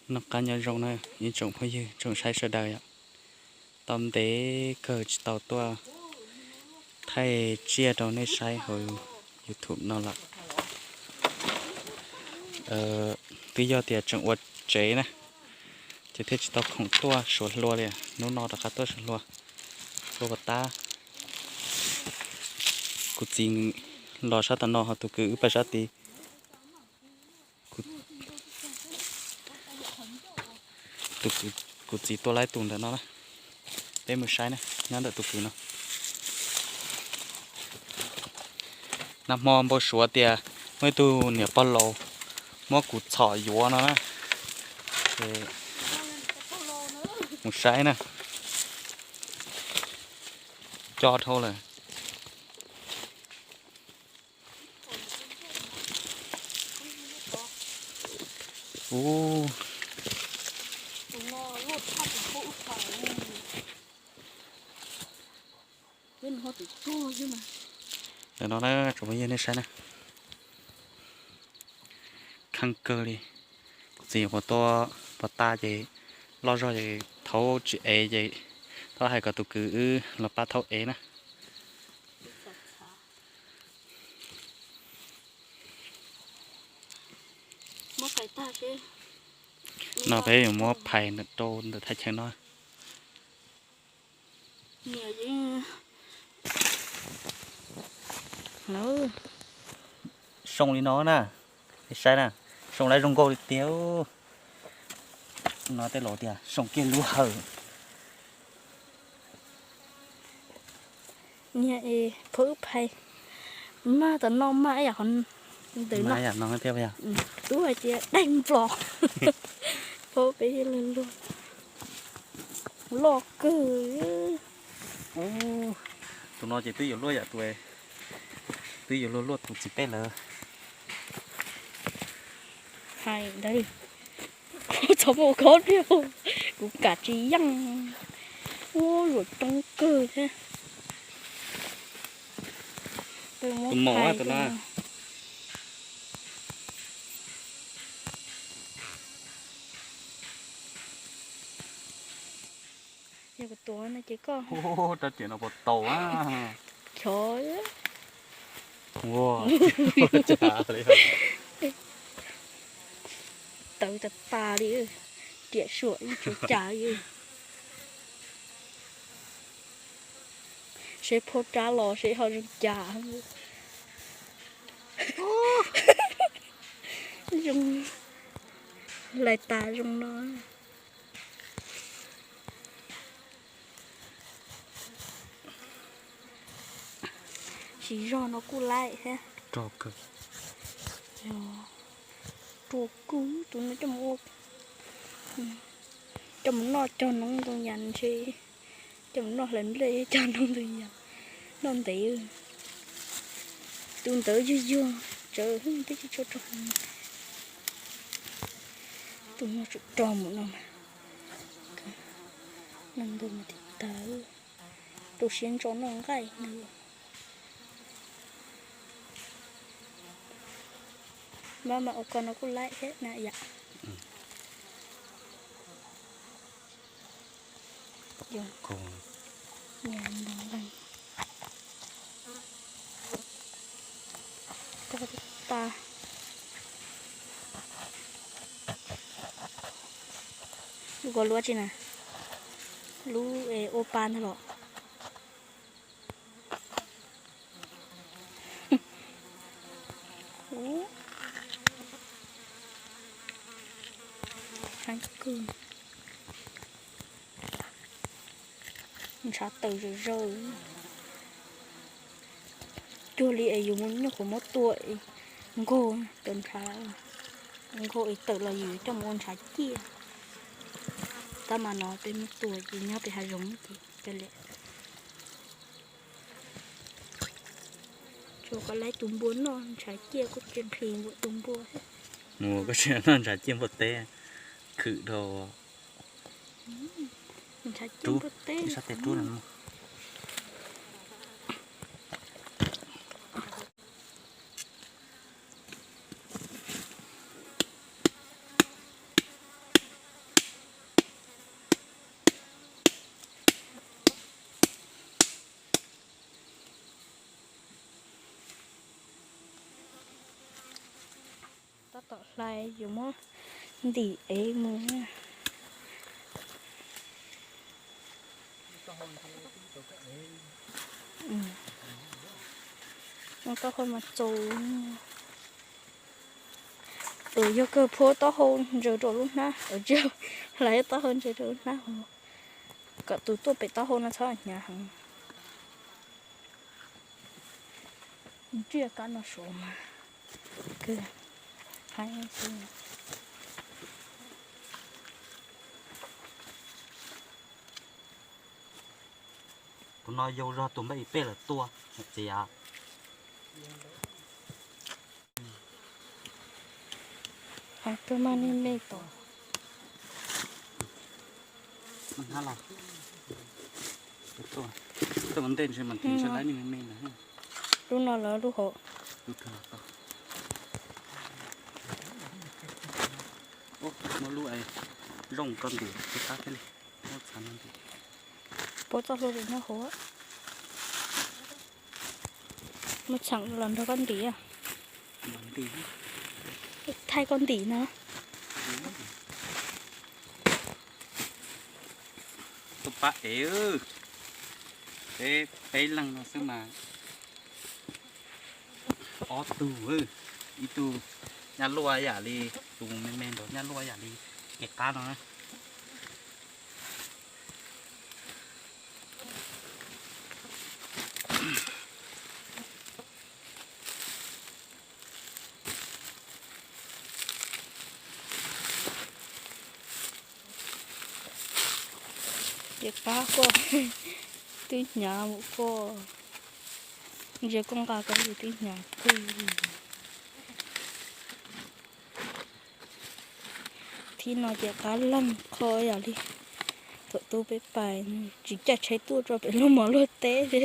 Noj qab nyob zoo na ib tsoom phooj ywg tsoom saib sawv daws yom. Tau ntev kawg tsis tau tuaj thaij tsiaj rau nej saib hauv YouTube no lawm. Twb yog tias tseem ua tsev na, ces thiaj tsis tau khoom tuaj suav hlua li. Hnub no rov qab tuaj suav hlua, hlua pas tab. Kuv txiv los sab tom no ho tus kwv wb pais sab tid. Kuv txiv tua laib tus ntawm no na. Peb mus saib na, nyob ntawm tus kwv no. Nag hmo npau suav tias muaj ib tug niam pog laus muab kuv txhom yuav no na. Mus saib na. Co dhau lawm. Ntawm no na tsoom phooj ywg nej saib na. Kheej kawg li. Kuv txiv nyuam qhuav tua pas tas ces loj zog ces thaub tsis ev ces thaub hais kom tus kwv wb los pab thaub ev na. No peb yuav muab phais rau ntawm thaj chaw no. Soo li no na, saib na, soo lawm zoo nkauj li tiag. No tej laus tias soo kiag lub hawm. Niag es phaub wb phais, maj tom no maj ib yam qhov ntawm no. Tub hais tias daig nplos, phaub peb luag luag, loj kawg. Tus no ces twb yuav luaj yam tus, twb yuav luag luaj tus txiv peb lawm. Hais ntawd, txhob muaj khob riam, kuv kam tsis yeej. Ua luam coob kawg thiab. Tus maum tus no. Yog kuv tuav no ces koj. Rab riam no puas tau a? Chov. Tawv tas tas li, riam suam ib tsuv cas li. Seb phauj rab los seb ho zoo cas. Zoo, lais tas zoo no. Siv zog no kuj laim thiab. Ruam kawg, tus no coj mus noj cog noob ntoo yas ntshe, coj mus noj hlais nplej cog noob ntoo yas, noj ntev. Tus ntawd yuag yuag tsawv twb tsis tshua rog. Tus no tsum rog mus no mas, noj ntoo mas tib tawv. Tus siab ntso noj nqaij ntawd. Maj mam ua ko no kuj laim thiab na yom. Nyias npoo leej. Tag tag. Lub ko luab tsi na? Lub es ua pa ntag los? Heev kawg. Ntshav tawm zawm zawg. Cuag li es yus nyuj qhuav muab tua nkaug tawm ntshav, nkaug es tawm los yus coj mus ua ntshav ciaj. Tab mas no peb muab tua ces nyob pem hav zoov ces peb li. Tsuas kom laib tus npua noj ntshav ciaj kuj tsis nqhis npaum tus npua thiab. Mus koj tsis noj ntshav ciaj npua teb, khwm dhau. Ntshav ciaj npua teb sab tes rub no. Tom hlais yuav muab ntim ev mus. Muab taub hau mas txaus. Yog kawg, phua taub hau ntsaws rau lub hnab, tsis, hlais taub hau ntsaws rau lub hnab, kom tus tuaj pem taub hau no txhob hnyav heev. Ntsiab kab no suav mas kawg heev xwb. Tus no yau zog tus npaj ib peb lawm tuaj txiv av. Kawg mas me me tod. Tuaj ua ntej ntshe mas ntshe lawv me me ntawd. Lub no lawv lub hauv. Muab lub zoo koj ntim thiab qab thiaj li muab txhav no ntim. Puab txoj hlua nyob hauv. Muab txhav los nrog koj ntim. Thaij koj ntim no. Tus pab ev, peb peb leeg no xwb mas ob tug, ib tug nyaj luaj yam li, tus me me nraud nyaj luaj yam li kev qab no na. Ces qab koj twb hnyav mus koj, ntsia koj nqa koj twb hnyav kawg. Thib no ces qab leeg qhov yam li thaum tu peb pais tsis caij tsheb tuaj rau pem lub mos luaj teb li.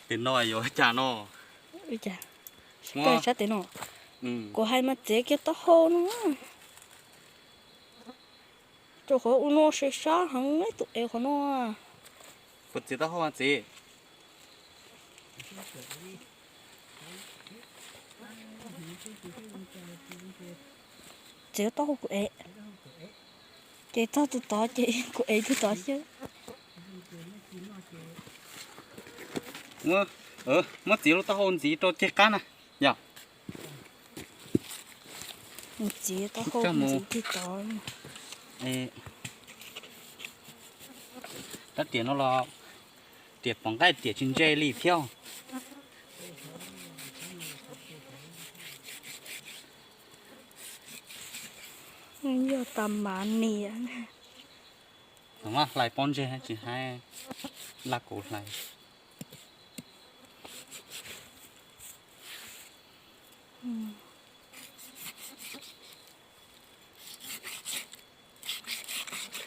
Tes no yuav cas no? Sab tes no, kuv hais mas txiav kiag taub hau no. Rau qhov ua no sab sab heev tus ev qhov no. Puas txiav taub hau txiv? Txiav taub hau kuv ev. Ces txog tus tod ces kuv ev tus tod xwb. Muab txiav lub taub hau ntxiv rau ceg qab na yom. Txiav taub hau ntxiv ceg tod. Rab riam no los riam pom nqaij riam tsis ntse li thiab. Yog tas mav niam. Hlais pob ntseg tsis haib, laj kuv hlais.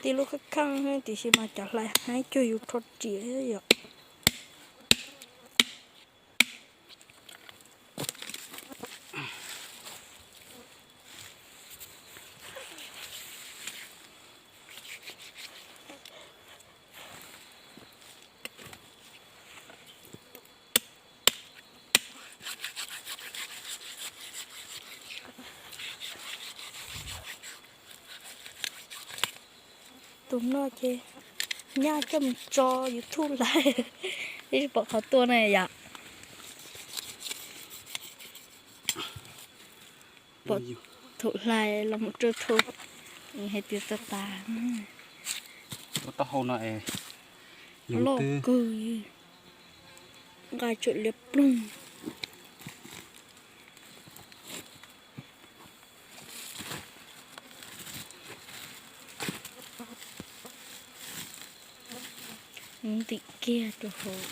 Tib lub kheej kheej tiam sis mas cov hlais haib cuag yus rho riam yom. Tus no ces nyaj coj mus tso YouTube lawm, ib tsis pom qhov tuaj na yom. Pom thaum hlais los mus rau thaum hais tias tas tas. Lub taub hau no es loj kawg, nqa tsawm liab ploog. Ntim kiag rau hauv.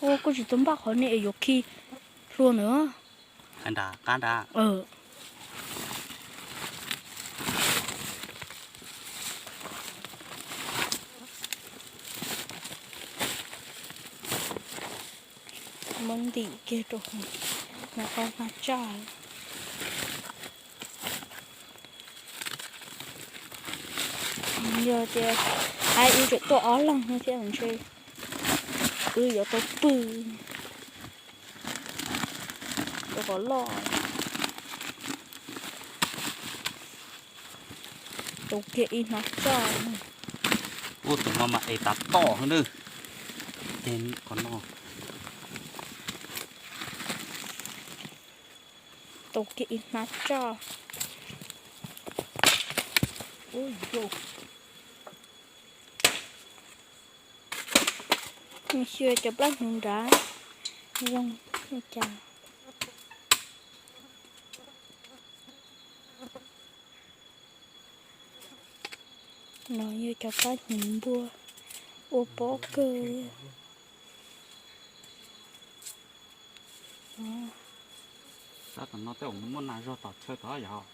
Ua koj tsis tau npaj qhov ni es yuav khi hlua ntawd. Qab nrad. Muab ntim kiag rau hauv, nqa qhov nqa tsaj. Yog tias ai wb tseem tuaj ob leeg no thiab ntshe wb yuav tau pw rau qhov loj. Tus kiag ib hnab tsoj. Ua tus no mas es tas tom heev na. Ces qhov no. Tus kiag ib hnab tsoj. Xyuas cov plab hnyuv nrad zoo li cas. No yog cov plab hnyuv npua ua pob kawg. Sab tom no tej zaum muaj nas zog tom chaw tod yog.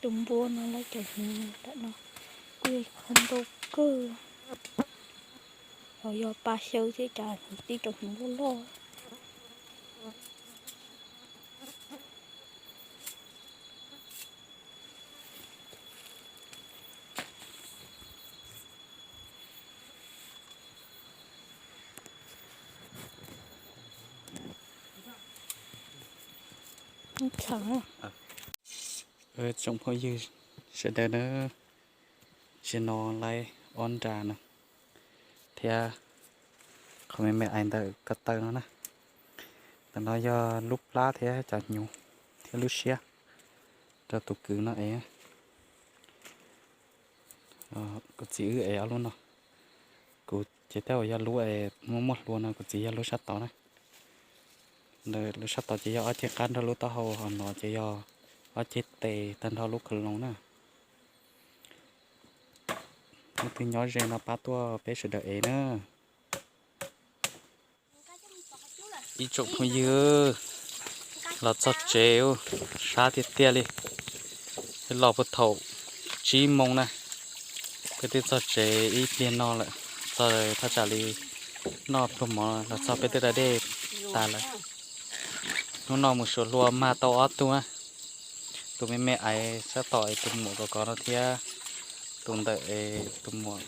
Tus npua no lawv cov hnyuv tam no kuj yog qhov ntau kawg. Yog, yog pa xyaw thiab cas hnyuv tib cov hnyuv loj loj. Tsoom phooj ywg sawv daws na, zaum no laib ob nra no thiab qhov me me ais ntawm ko taw no na. Ntawm no yog lub plab thiab cov hnyuv thiab lub siab rau tus kwv no es. Kuv txiv wb es ob lub no. Kuv ces tej zaum yog lub es muaj muaj hlua no, kuv txiv yog lub sab tod na. Lub sab tod ces yog ob ceg qab nrog lub taub hau, ho no ces yog ob ceg tes tag nrho lub khav loos na. Leej twg nyob ze no pab tuaj peb sawv daws ev na. Ib tsoom phooj ywg, los txog tsev sab tiag tiag li. Los puag thaum tsib moos na, peb twb txog tsev ib pliag no lawm, txog thaj tsam li noj pluag mov los txog peb twb da dej tas lawm. Hnub no mus suav hlua mag tau ob tug na, tus me me ais sab tom es tus muam kov kov no thiab tus ntawm es tus muam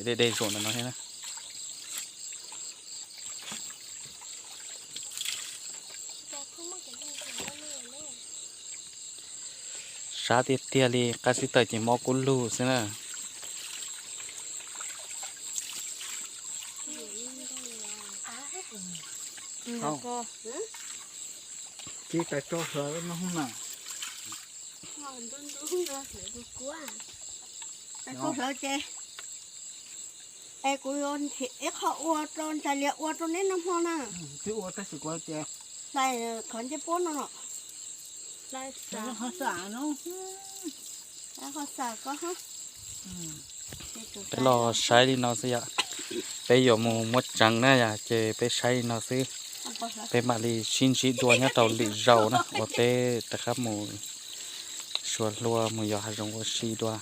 dej dej zuam ntawm no thiab na. Sab tiag tiag li, qab xib taws ces mob kub lug xwb na. Tsis tas rau hlawv no na. Rau hlawv ces es kuv yuav ib qho ua rau ntsais lias ua rau neb noj hmo na. Twb ua tab sis kuv tias hlais qhov ncej puab no los. Peb los saib li no xwb yom. Peb yuav mus muab tseev na yom, ces peb saib li no xwb. Peb mam li sib ntsib dua nyob rau lwm zaus na uas peb rov qab mus suav hlua mus yos hav zoov ua si dua.